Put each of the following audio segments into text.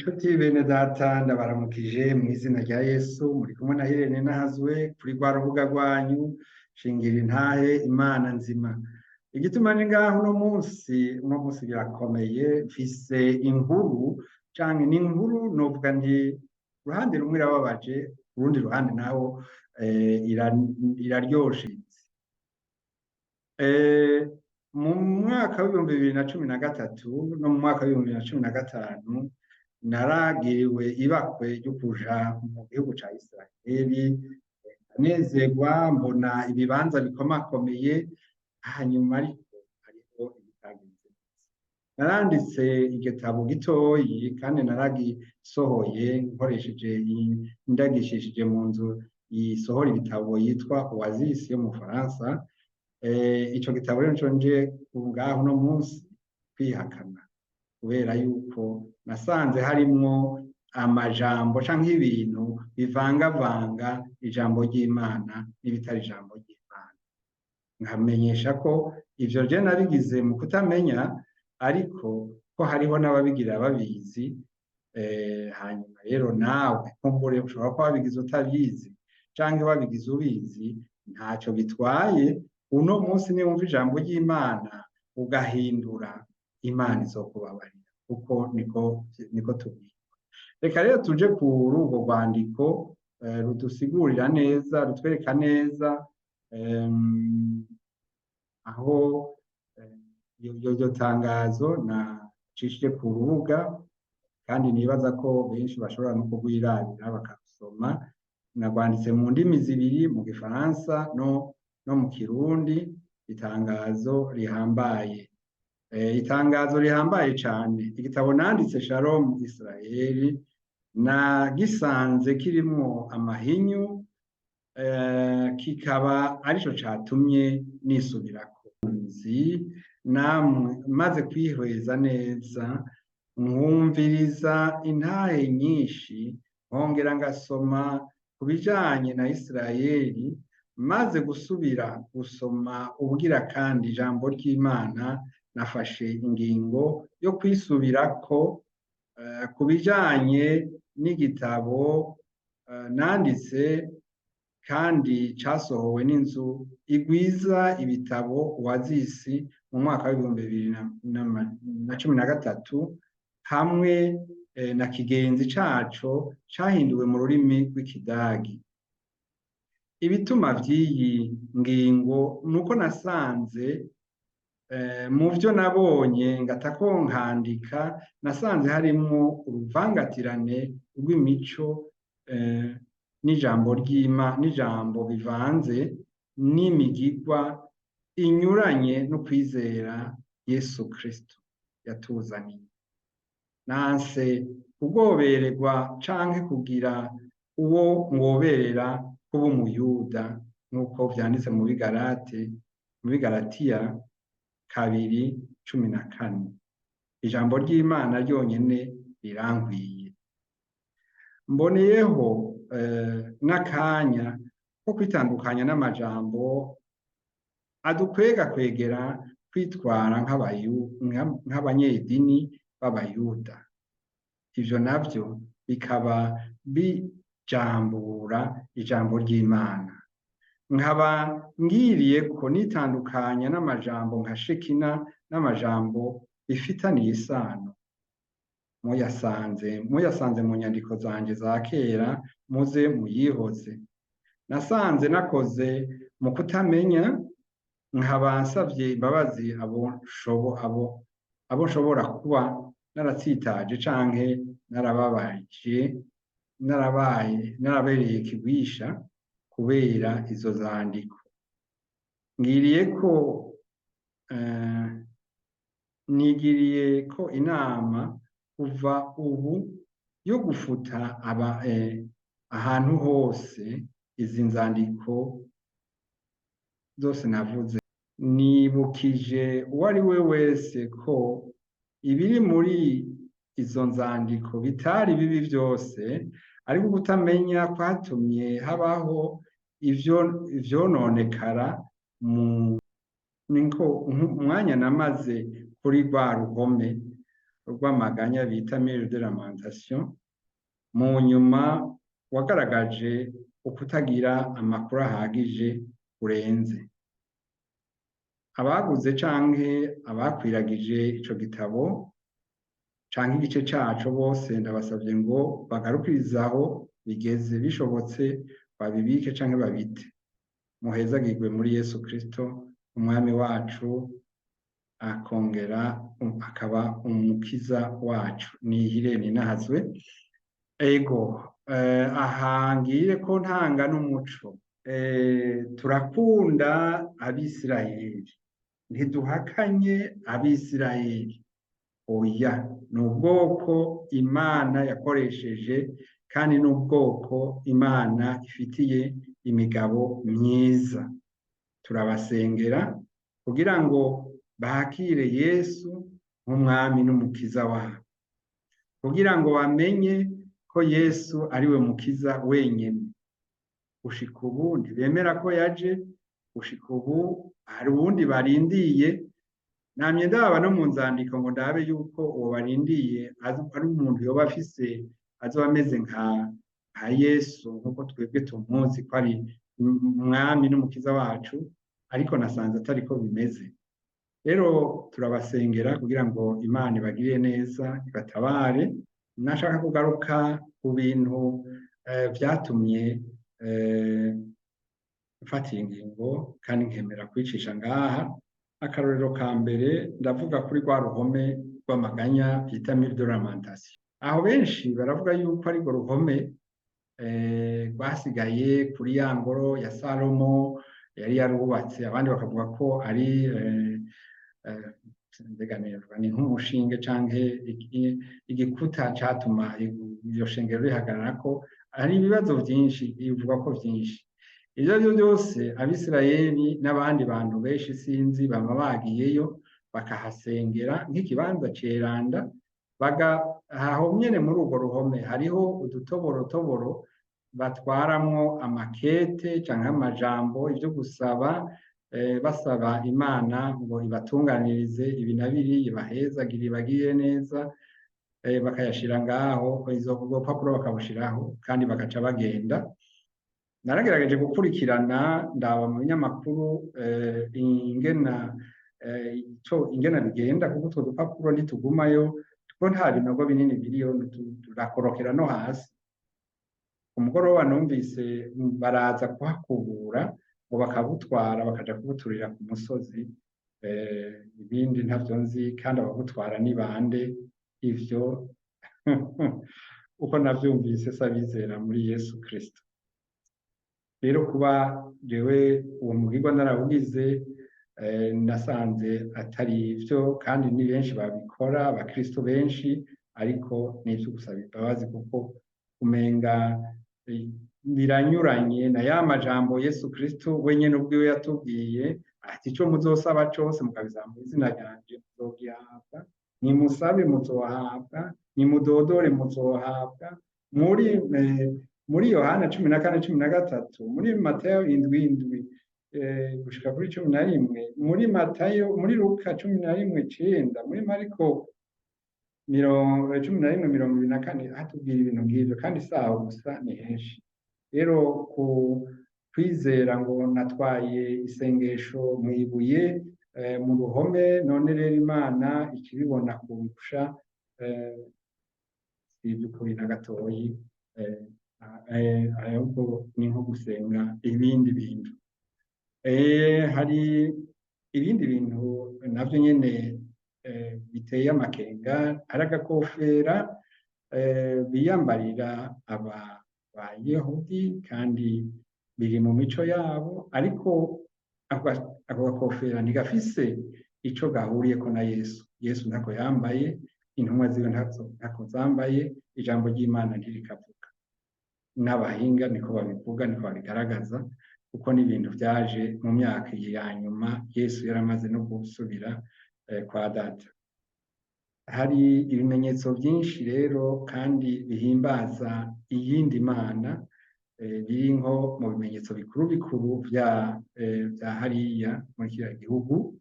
Nshuti bene data, ndabaramukije mu izina rya Yesu. Muri kumwe na Irene Nahazwe kuri rwa rubuga rwanyu Shingira Intahe Imana Nzima. Igituma ni ngaho uno munsi birakomeye. Mfise inkuru canke ni inkuru novuga nti uruhande rumwe irababaje, urundi ruhande naho iraryoshe. Mu mwaka w'2013 no mu mwaka w'2015 naragiriwe ibakwe ryo kuja mu gihugu ca Israheli. Ndanezerwa, mbona ibibanza bikomakomeye. Hanyuma ariko hariho ibitagenze neza. Naranditse igitabo gitoyi kandi naragisohoye nkoresheje, ndagishishije mu nzu isohora ibitabo yitwa Oasis yo mu Bufaransa. Ico gitabo rero nico nje ngaho uno munsi kwihakana, kubera yuko nasanze harimwo amajambo canke ibintu bivangavanga ijambo ry'Imana n'ibitari ijambo ry'Imana. Nkamenyesha ko ivyo je nabigize mu kutamenya, ariko ko hariho n'ababigira babizi. Hanyuma rero nawe nkumbure ushobora kuba wabigize utabizi canke wabigize ubizi, ntaco bitwaye. Uno munsi niwumva ijambo ry'Imana ugahindura, Imana izokubabarira, kuko niko tubwirwa. Reka rero tuje kuri urwo rwandiko rudusigurira neza, rutwereka neza aho iryo tangazo nacishije ku rubuga, kandi nibaza ko benshi bashobora no kurwirabira bakarusoma. Narwanditse mu ndimi zibiri, mu gifaransa no mu Kirundi. Itangazo rihambaye, itangazo rihambaye cane. Igitabo nanditse Shalom Israel nagisanze kirimwo amahinyu, kikaba arico catumye nisubirako. Nzi namwe maze kwihweza neza, nkumviriza intahe nyinshi, nkongera ngasoma ku bijanye na Isirayeli, maze gusubira gusoma ubugira kandi ijambo ry'Imana, nafashe ingingo yo kwisubirako ku bijanye n'igitabo nanditse kandi casohowe n'inzu igwiza ibitabo Oasis mu mwaka w'2013, hamwe na kigenzi caco cahinduwe mu rurimi rw'Ikidagi. Ibituma vy'iyi ngingo nuko nasanze mu vyo nabonye ngatako nkandika, nasanze harimwo uruvangatirane rw'imico n'ijambo ry'Ima n'ijambo bivanze n'imigigwa inyuranye no kwizera Yesu Kristo yatuzaniye. Nanse kugobererwa canke kugira uwo ngoberera kuba Umuyuda, nk'uko vyanditse mu Bigaratiya 2:14. Ijambo ry'Imana ryonyene rirankwiye. Mboneyeho n'akanya ko kwitandukanya n'amajambo adukwega kwegera kwitwara nk'abanyedini b'Abayuda, ivyo navyo bikaba bijambura ijambo ry'Imana. Nkaba ngiriye ko nitandukanya n'amajambo nka Shekina n'amajambo bifitaniye isano. Muyasanze mu nyandiko zanje za kera, muze muyihoze. Nasanze nakoze mu kutamenya, nkaba nsavye imbabazi abo nshobora kuba naratsitaje canke narababaje, narabaye narabereye kigwisha kubera izo zandiko. Ngiriye ko nigiriye ko inama kuva ubu yo gufuta aba ahantu hose izi nzandiko zose navuze. Nibukije uwo ari we wese ko ibiri muri izo nzandiko bitari bibi vyose, ariko kutamenya kwatumye habaho ivyo ivyononekara. Mu niko umwanya namaze kuri rwa ruhome. rw'amaganya bita Mur de Lamentation, mu nyuma wagaragaje ukutagira amakuru ahagije urenze. Abaguze canke abakwiragije ico gitabo canke igice caco bose ndabasavye ngo bagarukirize aho bigeze, bishobotse babibike canke babite. Muhezagirwe muri Yesu Kristo umwami wacu, akongera akaba umukiza wacu. Ni Irene Nahazwe. Ego, aha ngire ko ntanga n'umuco. Turakunda Abisirayeli, ntiduhakanye Abisirayeli, oya, ni ubwoko Imana yakoresheje kandi ni ubwoko Imana ifitiye imigabo myiza. Turabasengera kugira ngo bakire Yesu nk'umwami n'umukiza wabo, kugira ngo bamenye ko Yesu ariwe mukiza wenyine. Gushika ubu ntibemera ko yaje, gushika ubu hari uwundi barindiye. Namye ndaba no mu nzandiko ngo ndabe yuko uwo barindiye ari umuntu yoba afise, azoba ameze nka Yesu nk'uko twebwe tumuzi ko ari umwami n'umukiza wacu, ariko nasanze atariko bimeze. Rero turabasengera kugira ngo Imana ibagirire neza, ibatabare. Nashaka kugaruka ku bintu vyatumye mfata ingingo kandi nkemera kwicisha ngaha. Akarorero ka mbere ndavuga kuri rwa ruhome rw'amaganya bita Mur de Lamentation. Aho benshi baravuga yuko ari rwo ruhome rwasigaye kuri ya ngoro ya Salomo yari yarubatse, abandi bakavuga ko ari ni nk'umushinge canke igikuta catuma iyo shengero rihagarara, ko hari ibibazo vyinshi bivugwa ko vyinshi. Ivyo arivyo vyose, Abisirayeli n'abandi bantu benshi sinzi bama bagiyeyo bakahasengera nk'ikibanza ceranda. Aho nyene muri urwo ruhome hariho udutoborotoboro batwaramwo amakete canke amajambo, ivyo gusaba, basaba Imana ngo ibatunganirize ibi na biriya, ibahezagire, ibagirire neza, bakayashira ngaho, izo rupapuro bakabushiraho kandi bagaca bagenda. Naragerageje gukurikirana, ndaba mu binyamakuru ingena ico ingena bigenda, kuko utwo dupapuro ntitugumayo, kuko nta binogo binini biriyo, turakorokera no hasi. Umugoroba numvise baraza kuhakubura ngo bakabutwara, bakaja kubuturira ku musozi. Ibindi ntavyo nzi, kandi ababutwara ni bande? Ivyo uko navyumvise s'abizera muri Yesu Kristo. Rero kuba jewe uwo mugirwa narawugize, nasanze atari ivyo, kandi ni benshi babikora, abakristo benshi, ariko ni ivyo gusaba imbabazi, kuko umenga biranyuranye na ya majambo Yesu Kristo wenyene ubwiwe yatubwiye ati: "Ico muzosaba cose mukabisaba mu izina ryanje muzogihabwa, nimusabe muzohabwa, nimudodore muzohabwa." Muri Yohana 14:13, muri Matayo 7:7 gushika kuri 11, muri Matayo, muri Luka 11:9, muri Mariko 11:24, hatubwira ibintu nk'ivyo. Kandi saho gusa, ni henshi. Rero ku kwizera ngo natwaye isengesho mw'ibuye, mu ruhome, none rero Imana ikibibona kundusha, si ivy'ukuri na gatoyi, ahubwo ni nko gusenga ibindi bintu. Hari ibindi bintu navyo nyene biteye amakenga. Hari agakofera biyambarira aba bayahudi, kandi biri mu mico yabo, ariko ako gakofera ntigafise ico gahuriyeko na Yesu. Yesu ntako yambaye, intumwa ziwe ntako zambaye, ijambo ry'Imana ntirikavuga, n'abahinga niko babivuga, niko babigaragaza, kuko n'ibintu vyaje mu myaka ya nyuma Yesu yaramaze no gusubira kwa Data. Hari ibimenyetso vyinshi rero kandi bihimbaza iyindi mana, biri nko mu bimenyetso bikuru bikuru vya hariya muri kiriya gihugu.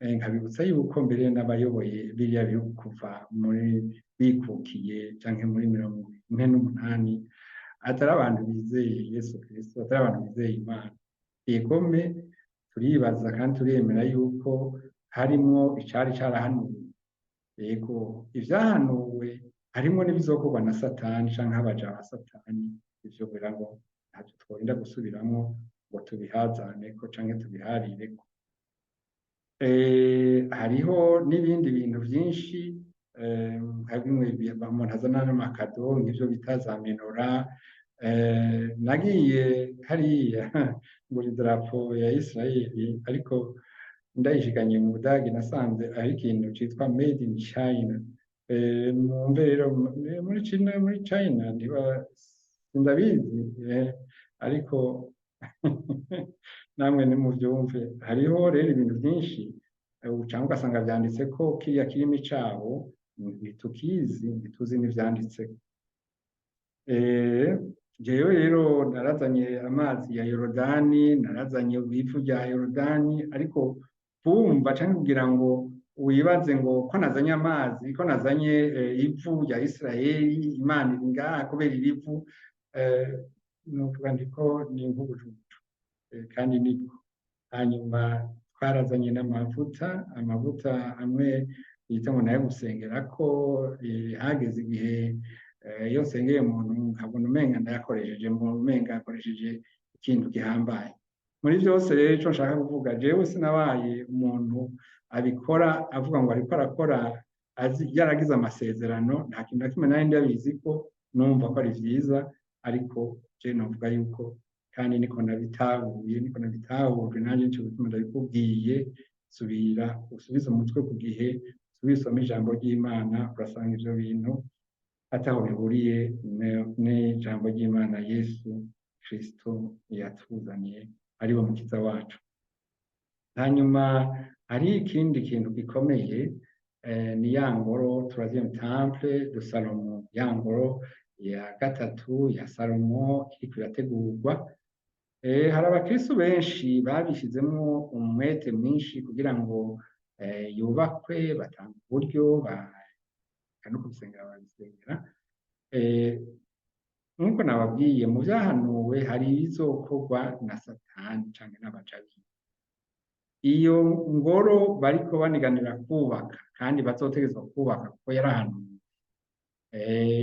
Nkabibutsa yuko mbere n'abayoboye biriya bihugu kuva muri bikukiye canke muri 48 atari abantu bizeye Yesu Kristo, atari abantu bizeye Imana. Egome turibaza kandi turemera yuko harimwo icari carahanuwe. Yego, ivyahanuwe harimwo n'ibizokorwa na Satani canke abaja ba Satani. Ivyo kugira ngo ntavyo tworinda gusubiramwo ngo tubihazaneko canke tubiharireko. Hariho n'ibindi bintu vyinshi, nka bimwe umuntu azana n'amakado nk'ivyo bita za menora. Nagiye hariya ngura idarapo ya Israeli, ariko ndayishikanye mu Budagi nasanze ari ikintu citwa made in China. Mwumve rero, muri China, muri China ntiba sindabizi, ariko namwe nimuvyumve. Hariho rero ibintu vyinshi canke ugasanga vyanditse ko kiriya kirimi cabo ntitukizi, ntituzi n'ivyanditseko. Jewe rero narazanye amazi ya Yorodani, narazanye ivu rya Yorodani, ariko kumva canke kugira ngo wibaze ngo ko nazanye amazi, ko nazanye ivu rya Israeli, Imana iri ngaha kubera iri vu, novuga ndiko ni nk'ubujuju, kandi nibwo. Hanyuma twarazanye n'amavuta, amavuta amwe bita ngo nayo gusengerako. Hageze igihe iyo nsengeye umuntu nkabona umenga ndayakoresheje, mbona umenga akoresheje ikintu gihambaye. Muri vyose rero, ico nshaka kuvuga, jewe sinabaye umuntu abikora avuga ngo ariko arakora azi yaragize amasezerano. Nta kintu na kimwe nari ndabizi ko numva ko ari vyiza, ariko je novuga yuko kandi niko nabitahuye, niko nabitahujwe nanjye, nico gituma ndabikubwiye. Subira usubize umutwe ku gihe, usubire usome ijambo ry'Imana, urasanga ivyo bintu ataho bihuriye n'ijambo ry'Imana Yesu Kristo yatuzaniye, ari we mukiza wacu. Hanyuma hari ikindi kintu gikomeye, ni ya ngoro troisième temple de Salomo, ya ngoro ya gatatu ya Salomo iriko irategurwa. Hari abakristo benshi babishizemwo umwete mwinshi kugira ngo yubakwe, batanga uburyo, no kubisengera barabisengera. Nk'uko nababwiye, mu vyahanuwe hari ibizokorwa na Satani canke n'abaja biwe. Iyo ngoro bariko baniganira kubaka kandi bazotegerezwa kubaka kuko yarahanuwe,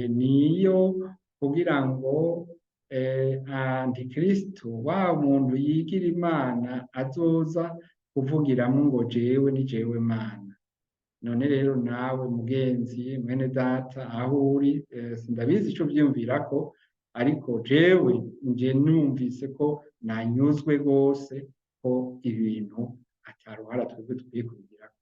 niyo kugira ngo antikristo wa muntu yigira Imana azoza kuvugiramwo ngo jewe ni jewe Mana. None rero nawe mugenzi, mwene data, aho uri, sindabizi ico uvyiyumvirako, ariko jewe nje numvise ko nanyuzwe rwose ko ibintu ataruhara twebwe dukwiye kubigirako.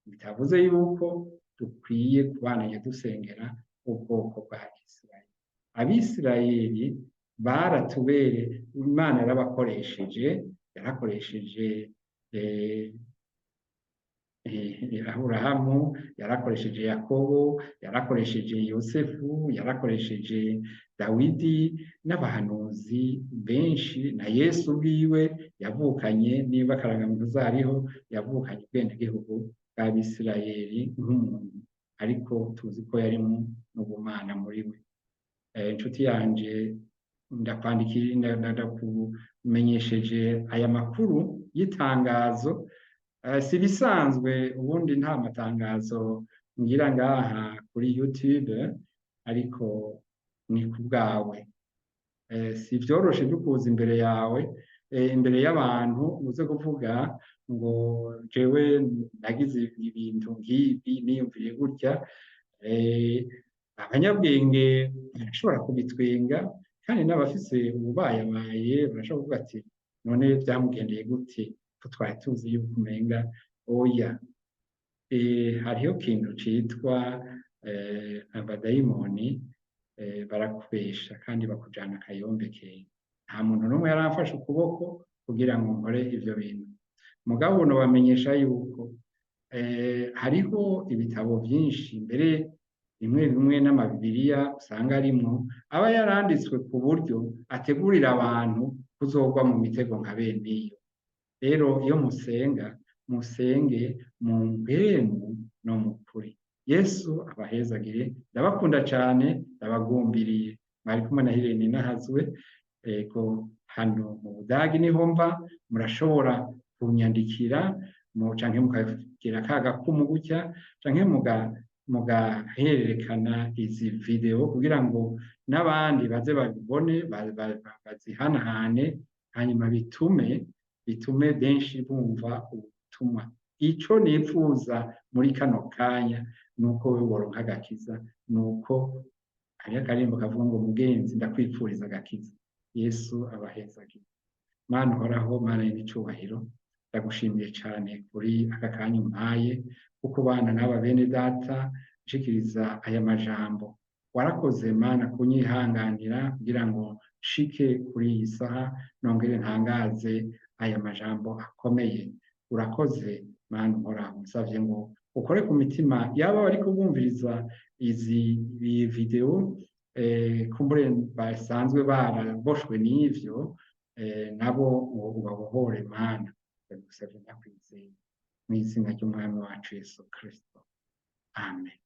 Bitavuze yuko dukwiye kubandanya dusengera ubwoko bwa Isirayeli. Abisirayeli baratubere, Imana yarabakoresheje, yarakoresheje Aburahamu, yarakoresheje Yakobo, yarakoresheje Yosefu, yarakoresheje Dawidi n'abahanuzi benshi, na Yesu ubwiwe yavukanye, niba akarangamuntu zariho, yavukanye ubwenegihugu bw'Abisirayeli nk'umuntu, ariko tuzi ko yarimwo n'ubumana muri we. Inshuti yanje, ndakwandikiye, ndakumenyesheje aya makuru y'itangazo. Si ibisanzwe, ubundi nta matangazo ngira ngaha kuri YouTube, ariko ni ku bwawe. Si vyoroshe vyo kuza imbere yawe, imbere y'abantu, uze kuvuga ngo jewe nagize ibintu nk'ibi, niyumviye gutya. Abanyabwenge barashobora kubitwenga, kandi n'abafise ububayabaye barashobora kuvuga ati: "None vyamugendeye gute ko twari tuzi yuko umenga oya?" Hariho ikintu citwa abadayimoni, barakubesha kandi bakujana akayombekeye. Nta muntu n'umwe yaramfashe ukuboko kugira ngo nkore ivyo bintu. Mugabo nobamenyesha yuko hariho ibitabo vyinshi, mbere bimwe bimwe n'amabibiriya usanga arimwo aba yaranditswe ku buryo ategurira abantu kuzogwa mu mitego nka bene iyo. Rero iyo musenga Musenge mu mpwemu no mu kuri. Yesu abahezagire. Ndabakunda cane, ndabagumbiriye. Mwari kumwe na Irene Nahazwe. Ego, hano mu Budagi niho mva. Murashobora kunyandikira canke mukagira ka gakumu gutya, canke mugahererekana izi video kugira ngo n'abandi baze babibone, bazihanahane, hanyuma bitume benshi bumva ubutumwa. Ico nipfuza muri kano kanya nuko wewe woronka agakiza, nuko hariho akaririmbo kavuga ngo: "Mugenzi, ndakwipfuriza agakiza." Yesu abahezagire. Mana uhoraho, Mana y'icubahiro, ndagushimiye cane kuri aka kanya umpaye kuko bana n'aba bene data nshikiriza aya majambo. Warakoze, Mana, kunyihanganira kugira ngo nshike kuri iyi saha, nongere ntangaze aya majambo akomeye. Urakoze, Mana uhoraho. Nsavye ngo ukore ku mitima yaba bariko bumviriza izi video, kumbure basanzwe baraboshwe n'ivyo, nabo ubabohore. Mana, ndagusavye ndakwizeye, mw'izina ry'Umwami wacu Yesu Kristo, amen.